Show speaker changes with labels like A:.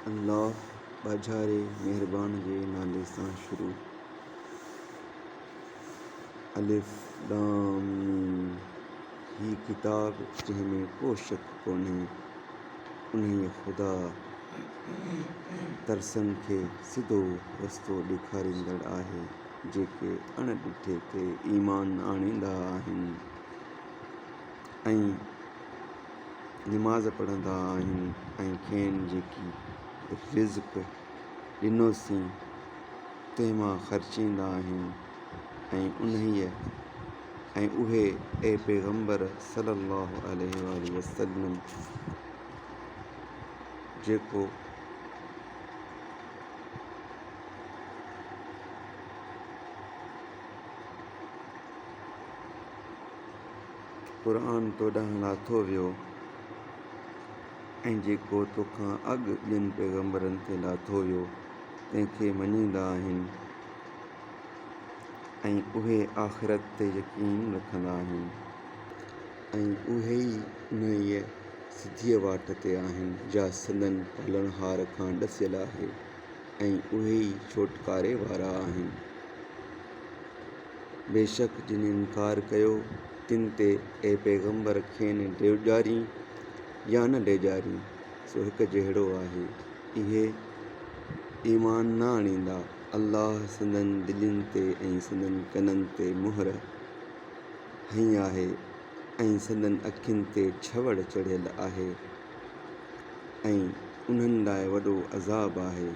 A: الله ٻاجهاري مهربان جي نالي سان شروع. الف لام ميم هي ڪتاب جنهن ۾ ڪو شڪ ڪونهي، انهيء خدا ترسن کي سڌو رستو ڏيکاريندڙ آهي، جيڪي اڻ ڏٺي تي ايمان آڻيندا آهن ۽. نماز پڙهندا آهن ۽ کين جيڪي رزق ڏنوسين تنهن مان خرچيندا آهن ۽ انهيء ۽ اهي، اي پيغمبر صلّي اللّٰه عليه واٰله وسلّم، جيڪو. قرآن تو ڏانهن لاٿو ويو ۽ جيڪو توکان اڳ ٻين پيغمبرن تي لاٿو ويو، تنهن کي مڃيندا آهن ۽ اهي آخرت تي يقين رکندا آهن. ۽ اهي ئي انهيء سڌيء واٽ تي آهن، جا سندن پالڻهار کان ڏسيل آهي، ۽ اهي ئي ڇوٽڪاري وارا آهن. بيشڪ جن انڪار ڪيو تن تي، اي پيغمبر، کين ڊيڄارين يا نه ڊيڄارين، سو هڪ جهڙو آهي، اهي ايمان نه آڻيندا، الله سندن دلين تي ۽ سندن ڪنن تي مهر هنئي آهي ۽ سندن اکين تي ڇوڙ چڙهيل آهي ۽ انهن لاء وڏو عذاب آهي.